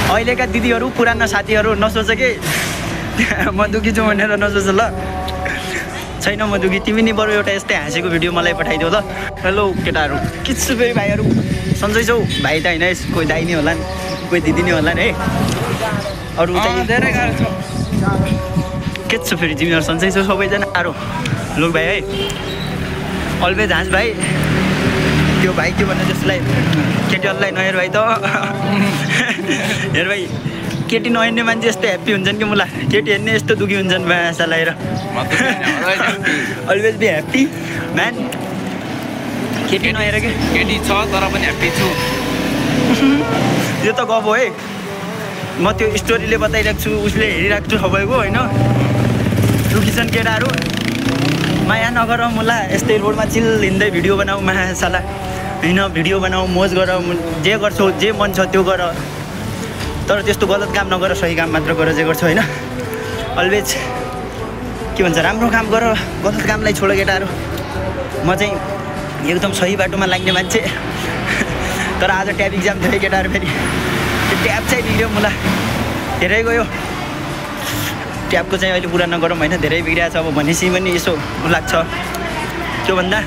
अहिलेका दिदीहरू पुराना साथीहरू नसोच कि म दुखी छु भनेर नसोच ल। छैन म दुखी, तिमी नि बरु एउटा यस्तै हाँसेको भिडियो मलाई पठाइदेऊ ल। हेलो केटाहरू, के छु फेरि भाइहरू, सन्चै छौ? भाइ त होइन, कोही दाइ नै होला नि, कोही दिदी नै होला नि है। अरू धेरै गाह्रो छ। के छु फेरि तिमीहरू सन्चै छौ सबैजनाहरू? लोक भाइ है, अलवेज हाँस भाइ। त्यो भाइ के भन्नु जसलाई केटीहरूलाई नहेर भाइ त हेर भाइ, केटी नहेर्ने मान्छे यस्तो ह्याप्पी हुन्छन् कि मलाई, केटी हेर्ने यस्तो दुखी हुन्छन् भाषा लगाएर। Always be happy man. केटी नहेर कि केटी छ तर पनि ह्याप्पी छु। यो त गफ हो है, म त्यो स्टोरीले बताइरहेको छु, उसले हेरिरहेको छु सबैको होइन। दुखी छन् केटाहरू, माया नगर मलाई। यस्तै रोडमा चिल हिँड्दै भिडियो बनाऊ मायासाला होइन, भिडियो बनाऊ, मोज गर, जे गर्छौ जे मन छ त्यो गर, तर त्यस्तो गलत काम नगर, सही काम मात्र गर जे गर्छौ होइन। अलवेज के भन्छ, राम्रो काम गर, गलत कामलाई छोड केटाहरू। म चाहिँ एकदम सही बाटोमा लाग्ने मान्छे। तर आज ट्याब इक्जाम थियो केटाहरू, फेरि त्यो ट्याब चाहिँ बिग्रियो मलाई, धेरै गयो। ट्याबको चाहिँ अहिले पुरा नगरौँ होइन, धेरै बिग्रिएको छ। अब भनेपछि पनि यसो लाग्छ, त्यो भन्दा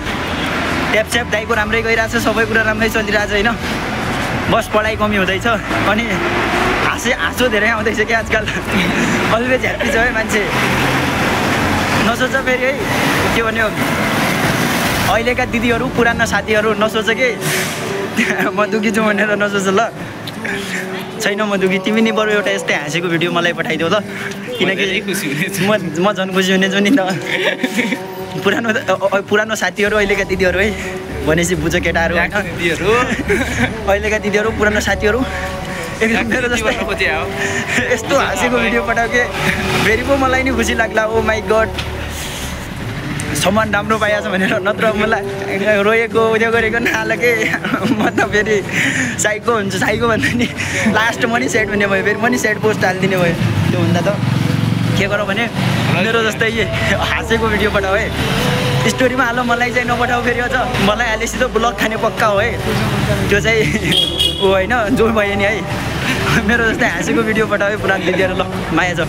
ट्याब स्याब दाइको राम्रै गइरहेछ, सबै कुरा राम्रै चलिरहेछ होइन। बस पढाइ कमी हुँदैछ अनि हाँसो धेरै आउँदैछ कि आजकल। अलवेज ह्याप्पी छ है मान्छे, नसोच फेरि है। के भन्यो, अहिलेका दिदीहरू पुराना साथीहरू नसोच कि म दुखी छु भनेर नसोच ल। छैन म दुखी, तिमी नि बरु एउटा यस्तै हाँसेको भिडियो मलाई पठाइदेऊ ल। किनकि म झन् खुसी हुनेछु नि त। पुरानो साथीहरू, अहिलेका दिदीहरू है भनेपछि बुझ केटाहरू होइन। अहिलेका दिदीहरू, पुरानो साथीहरू एकदम मेरो जस्तै यस्तो हाँसेको भिडियो पठाऊ कि फेरि पो मलाई नि खुसी लाग्ला। ओ माई गड, सामान राम्रो पाइएको छ भनेर, नत्र मलाई रोएको उयो गरेको नआला के। म त फेरि साइको हुन्छ, साइको भन्दा नि लास्ट म नि सेट हुने भयो, फेरि म नि सेट पोस्ट हालिदिने भयो। त्यो भन्दा त के गरौँ भने मेरो जस्तै हाँसेको भिडियो पठाऊ है, स्टोरीमा हाल, मलाई चाहिँ नपठाऊ फेरि। अझ मलाई हालेपछि त ब्लग खाने पक्का हो है, त्यो चाहिँ ऊ होइन, जो भयो नि है। मेरो जस्तै हाँसेको भिडियो पठाऊ है पुरानो दिदीहरू ल, माया छ।